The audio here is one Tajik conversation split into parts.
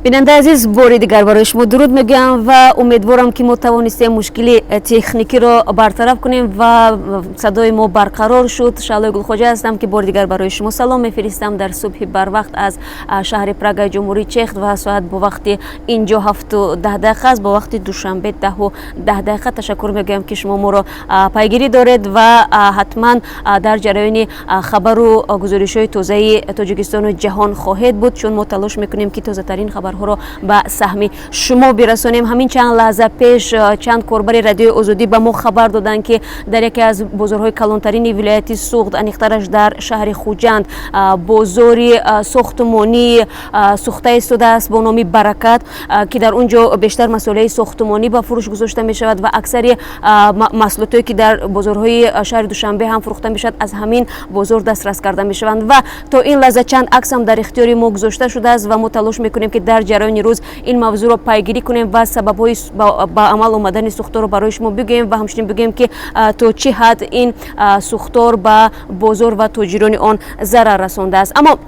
Бинандаи азиз, бори дигар барои шумо дуруд мегӯям ва умедворам, ки мо тавонистем мушкили техникиро бартараф кунем ва садои мо барқарор шуд. Шаълои Гулхоҷа ҳастам, ки бори дигар барои шумо салом мефиристам дар субҳи барвақт аз шаҳри Прагаи Ҷумҳурии Чех ва соат бо вақти инҷо 7:10 аст, бо вақти Душанбе 10:10. Ташаккур мегӯям, ки шумо моро пайгирӣ доред ва ҳатман дар ҷараёни хабару гузоришҳои тозаи Тоҷикистону ҷаҳон хоҳед буд, чун мо талош мекунем, ки тозатарин хабарҳоро ба саҳми шумо бирасонем. Ҳамин чанд лаҳза пеш чанд корбари Радиои Озодӣ ба мо хабар доданд, ки дар яке аз бозорҳои калонтарини вилояти Суғд, аниқтараш дар шаҳри Хуҷанд, бозори сохтумонӣ сӯхта истодааст бо номи Баракат, ки дар он ҷо бештар масолеҳи сохтумонӣ ба фурӯш гузошта мешавад ва аксари маҳсулотое, ки дар бозорҳои шаҳри Душанбе ҳам фурӯхта мешавад, аз ҳамин бозор дастрас карда мешаванд. Ва то ин лаҳза чанд акс ҳам дар ихтиёри мо гузошта шудааст ва мо талош мекунем, ки дар ҷараёни рӯз ин мавзӯъро пайгирӣ кунем ва сабабҳои ба амал омадани сӯхторро барои шумо бигӯем ва ҳамчунин бигӯем, ки то чӣ ҳад ин сӯхтор ба бозор ва тоҷирони он зарар расондааст. Аммо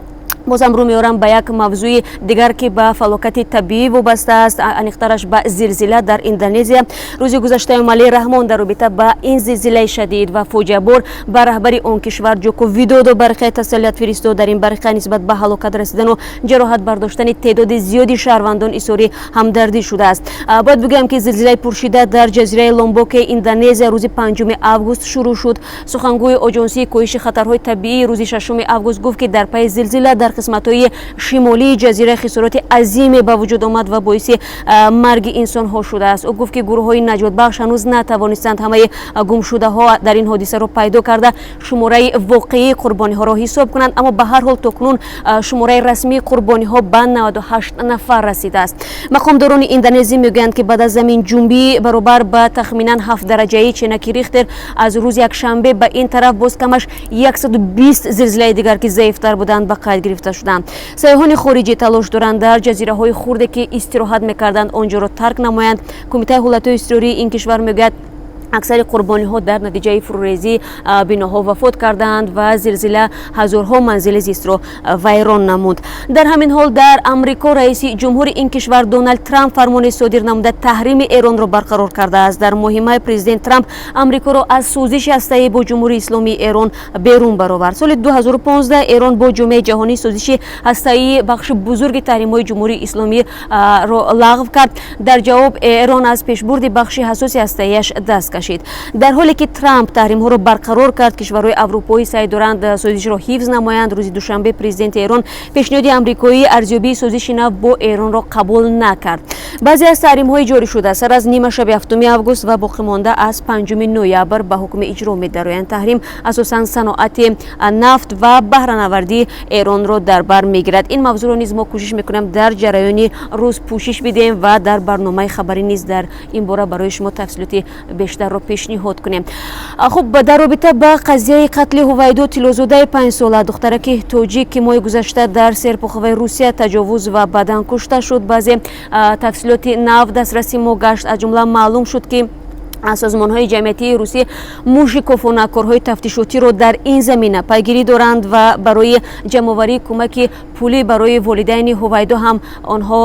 бозам рӯ меорам ба як мавзӯи дигар, ки ба фалокати табиӣ вобаста аст, аниқтараш ба зилзила дар Индонезия. Рӯзи гузашта Эмомалӣ Раҳмон дар робита ба ин зилзилаи шадид ва фоҷиабор ба раҳбари он кишвар Ҷоко Видодо барқияи тасаллият фиристод. Дар ин барқия нисбат ба ҳалокат расидану ҷароҳат бардоштани теъдоди зиёди шаҳрвандон изҳори ҳамдардӣ шудааст. Бояд бигӯям, ки зилзилаи пуршиддат дар ҷазираи Ломбоки Индонезия рӯзи 5 август шурӯъ шуд. Сухангӯи Оҷонсии коҳиши хатарҳои табиӣ рӯзи 6 август гуфт, ки дар пайи зилзила дар қисматҳои шимолии ҷазира хисороти азиме ба вуҷуд омад ва боиси марги инсонҳо шудааст. Ӯ гуфт, ки гурӯҳҳои наҷотбахш ҳанӯз натавонистанд ҳамаи гумшудаҳо дар ин ҳодисаро пайдо карда, шумораи воқеии қурбониҳоро ҳисоб кунанд, аммо ба ҳар ҳол то кунун шумораи расмии қурбониҳо ба 98 нафар расидааст. Мақомдорони индонезӣ мегӯянд, ки баъд аз заминҷунбӣ баробар ба тахминан 7 дараҷаи ченаки Рихтер аз рӯзи якшанбе ба ин тараф боз камаш 120 зилзилаи дигар, ки заифтар буданд, ба қайд гирифта шуданд. Сайёҳони хориҷӣ талош доранд дар ҷазираҳои хурде, ки истироҳат мекарданд, он ҷоро тарк намоянд. Кумитаи ҳолатҳои изтирории ин кишвар мегӯяд, аксари қурбониҳо дар натиҷаи фурӯрезии биноҳо вафот карданд ва зилзила ҳазорҳо манзили зистро вайрон намуд. Дар ҳамин ҳол дар Амрико раиси ҷумҳури ин кишвар Доналд Трамп фармоне содир намуда, таҳрими Эронро барқарор кардааст. Дар моҳи май президент Трамп Амрикоро аз созиши ҳастаӣ бо Ҷумҳурии Исломии Эрон берун баровард. Соли 2015 Эрон бо ҷомеаи ҷаҳонӣ созиши ҳастаии бахши бузурги таҳримҳои Ҷумҳурии Исломиро лағв кард. Дар ҷавоб Эрон аз пешбурди бахши ҳассоси ҳастаиаш даст кашид. Дар ҳоле ки Трамп таҳримҳоро барқарор кард, кишварҳои аврупоӣ саъй доранд созишро ҳифз намоянд. Рӯзи душанбе президенти Эрон пешниҳоди амрикоӣ арзёбии созиши нав бо Эронро қабул накард. Баъзе аз таҳримҳои ҷорӣшуда сар аз нимашаби 7 август ва боқимонда аз 5 ноябр ба ҳукми иҷро медароянд. Таҳрим асосан саноати нафт ва баҳранавардии Эронро дар бар мегирад. Ин мавзӯъро низ мо кӯшиш мекунем дар ҷараёни рӯз пӯшиш бидиҳем ва дар барномаи хабарӣ низ дар ин бора барои шумо тафсилоти бештарро пешниҳод кунем. Хуб, дар робита ба қазияи қатли Ҳувайдо Тиллозодаи 5-сола, духтараки тоҷик, ки моҳи гузашта дар Серпуховаи Русия таҷовуз ва баъдан кушта шуд, баъзе тафсилоти нав дастраси мо гашт. Аз ҷумла маълум шуд, ки созмонҳои ҷамъиятии русӣ мушикофона корҳои тафтишотиро дар ин замина пайгирӣ доранд ва барои ҷамъоварии кӯмаки пулӣ барои волидайни Ҳувайдо ҳам онҳо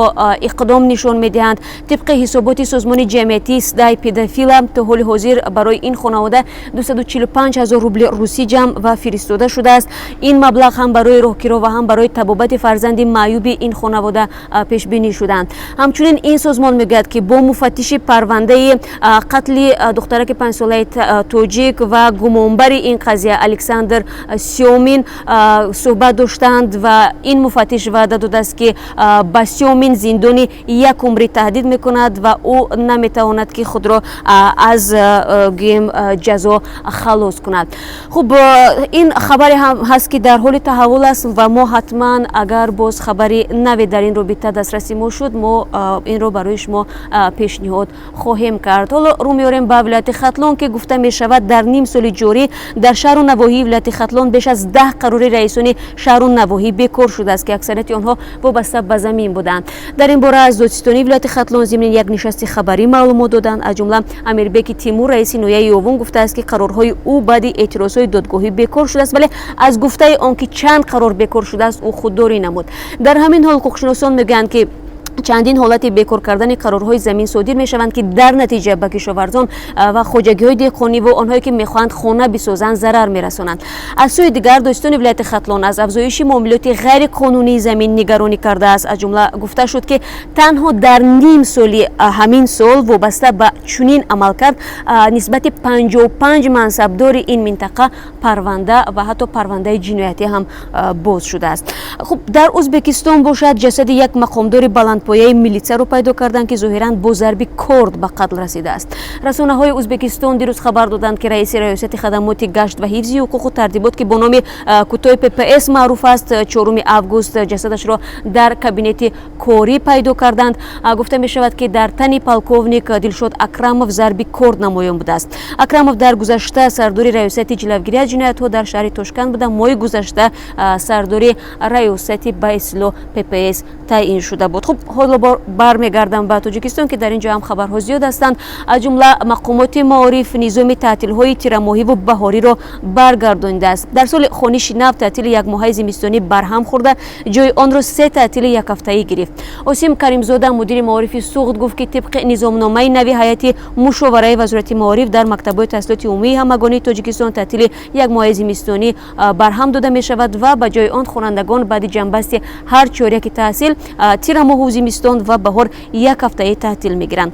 иқдом нишон медиҳанд. Тибқи ҳисоботи созмони ҷамъиятии «Сдай педофила», то ҳоли ҳозир барои ин хонавода 245 ҳазор рубли русӣ ҷамъ ва фиристода шудааст. Ин маблағ ҳам барои роҳкиро ва ҳам барои табобати фарзанди маъюби ин хонавода пешбинӣ шуданд. Ҳамчунин ин созмон мегӯяд, ки бо муфаттиши парвандаи қатли духтараки 5-солаи тоҷик ва гумонбари ин қазия Александр Сёмин суҳбат доштанд ва ин муфаттиш ваъда додааст, ки ба Сёмин зиндони як умрӣ таҳдид мекунад ва ӯ наметавонад, ки худро аз гӯем ҷазо халос кунад. Хуб, ин хабаре ҳам ҳаст, ки дар ҳоли таҳаввул аст ва мо ҳатман, агар боз хабари наве дар ин робита дастраси мо шуд, мо инро барои шумо пешниҳод хоҳем кард. Ҳоло рӯ меорем ба вилояти Хатлон, ки гуфта мешавад, дар ним соли ҷорӣ дар шаҳру навоҳии вилояти Хатлон беш аз 10 қарори раисони шаҳру навоҳӣ бекор шудааст, ки аксарияти онҳо вобаста ба замин буданд. Дар ин бора аз додситонии вилояти Хатлон зимни як нишасти хабарӣ маълумот доданд. Аз ҷумла Амирбеки Тимур, раиси ноҳияи Ёвун, гуфтааст, ки қарорҳои ӯ баъди эътирозҳои додгоҳӣ бекор шудааст, вале аз гуфтаи он ки чанд қарор бекор шудааст, ӯ худдорӣ намуд. Дар ҳамин ҳол ҳуқуқшиносон мегӯянд, ки Чандин ҳолати бекор кардани қарорҳои замин содир мешаванд, ки дар натиҷа ба кишоварзон ва хоҷагиҳои деҳқониву онҳое, ки мехоҳанд хона бисозанд, зарар мерасонанд. Аз сӯи дигар, додситони вилояти Хатлон аз афзоиши муомилоти ғайриқонунии замин нигаронӣ кардааст. Аз ҷумла гуфта шуд, ки танҳо дар ним соли ҳамин сол вобаста ба чунин амалкард нисбати 55 мансабдори ин минтақа парванда ва ҳатто парвандаи ҷиноятӣ ҳам боз шудааст. Хуб, дар Ӯзбекистон бошад, ҷасади як мақомдори баландпояи милитсияро пайдо карданд, ки зоҳиран бо зарби корд ба қатл расидааст. Расонаҳои Ӯзбекистон дирӯз хабар доданд, ки раиси раёсати хадамоти гашт ва ҳифзи ҳуқуқу тартибот, ки бо номи кӯтоҳи ППС маъруф аст, 4 август ҷасадашро дар кабинети корӣ пайдо карданд. Гуфта мешавад, ки дар тани полковник Дилшод Акрамов зарби корд намоён будааст. Акрамов дар гузашта сардори раёсати ҷилавгирӣ аз ҷиноятҳо дар шаҳри Тошканд буда, моҳи гузашта сардори раёсати ба истилоҳ ППС таъин шуда буд. Хуб, ҳоло бармегардам ба Тоҷикистон, ки дар ин ҷо ҳам хабарҳо зиёд ҳастанд. Аз ҷумла мақомоти маориф низоми таътилҳои тирамоҳиву баҳориро баргардонидааст. Дар соли хониши нав таътили якмоҳаи зимистонӣ барҳам хӯрда, ҷои онро се таътили якҳафтаӣ гирифт. Осим Каримзода, мудири маорифи Суғд, гуфт, ки тибқи низомномаи нави ҳайати мушовараи Вазорати маориф дар мактабҳои таҳсилоти умумии ҳамагонии Тоҷикистон таътили якмоҳаи зимистонӣ барҳам дода мешавад ва ба ҷои он хонандагон баъди ҷамъбасти ҳар чоряки таҳсил, тирамоҳу зимистон ва баҳор, як ҳафтаи таътил мегиранд.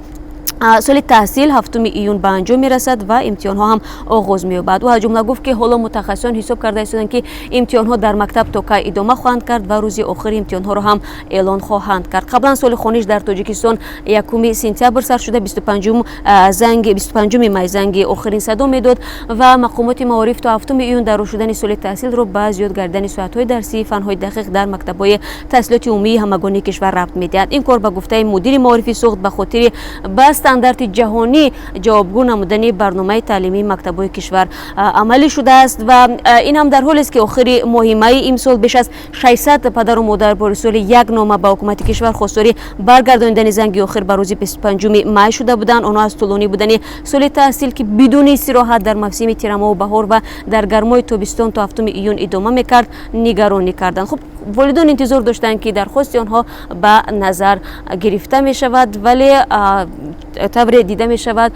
Соли таҳсил 7 июн ба анҷом мерасад ва имтиҳонҳо ҳам оғоз меёбад. Ӯ аз ҷумла гуфт, ки ҳоло мутахассисон ҳисоб карда истоданд, ки имтиҳонҳо дар мактаб то кай идома хоҳанд кард ва рӯзи охири имтиҳонҳоро ҳам эълон хоҳанд кард. Қаблан соли хониш дар Тоҷикистон 1 сентябр сар шуда, занги 25 май занги охирин садо медод ва мақомоти маориф то 7 июн дароз шудани соли таҳсилро ба зиёд гардидани соатҳои дарсии фанҳои дақиқ дар мактабҳои таҳсилоти умумии ҳамагонии кишвар рабт медиҳад. Ин кор, ба гуфтаи мудири маорифи Суғд, ба хотири ба стандарти ҷаҳонӣ ҷавобгӯ намудани барномаи таълимии мактабҳои кишвар амалӣ шудааст. Ва ин ҳам дар ҳолест, ки охири моҳи майи имсол беш аз 600 падару модар бо ирсоли як нома ба ҳукумати кишвар хостори баргардонидани занги охир ба рӯзи 25 май шуда буданд. Онҳо аз тӯлонӣ будани соли таҳсил, ки бидуни истироҳат дар мавсими тирамоҳу баҳор ва дар гармои тобистон то 7 июн идома мекард, нигаронӣ карданд. Хуб, волидон интизор доштанд, ки дархости онҳо ба назар гирифта мешавад, вале тавре дида мешавад,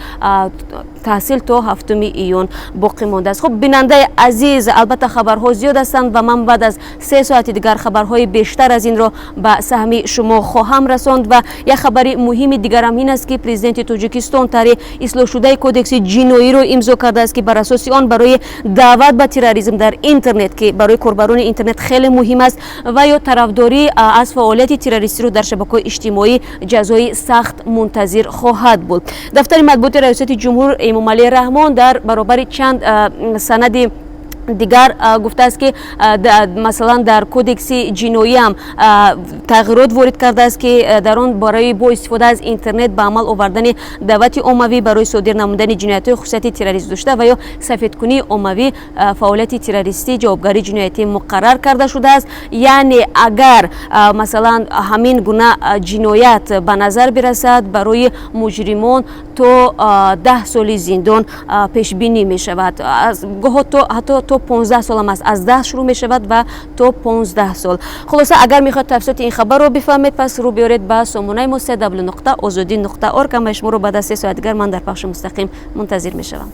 таҳсил то 7 июн боқӣ мондааст. Хуб, бинандаи азиз, албатта, хабарҳо зиёд ҳастанд ва ман баъд аз 3 соати дигар хабарҳои бештар аз инро ба саҳми шумо хоҳам расонд. Ва як хабари муҳими дигарам ин аст, ки Президенти Тоҷикистон тарҳи ислоҳшудаи Кодекси ҷиноиро имзо кардааст, ки бар асоси он барои даъват ба терроризм дар интернет, ки барои корбарони интернет хеле муҳим аст, ва ё тарафдорӣ аз фаъолияти террористиро дар шабакаҳои иҷтимоӣ ҷазои сахт мунтазир хоҳад буд. Дафтари матбуоти Раёсати ҷумҳур Эмомалӣ Раҳмон дар баробари чанд санади дигар гуфтааст, ки масалан дар Кодекси ҷиноӣ ҳам тағйирот ворид кардааст, ки дар он барои бо истифода аз интернет ба амал овардани даъвати оммавӣ барои содир намудани ҷиноятҳои хусусияти террорист дошта ва ё сафедкунии оммавӣ фаъолияти террористӣ ҷавобгарии ҷиноятӣ муқаррар карда шудааст. Яъне агар, масалан, ҳамин гуна ҷиноят ба назар бирасад, барои муҷримон то 10 соли зиндон пешбинӣ мешавад, гоҳо ҳатто то 15 солам аст, аз 10 шурӯъ мешавад ва то 15 сол. Хулоса, агар мехоҳед тафсилоти ин хабарро бифаҳмед, пас рӯ биёред ба сомонаи мо www.ozodi.org. Ҳамаи шуморо баъд аз 3 соат дигар ман дар пахши мустақим мунтазир мешавам.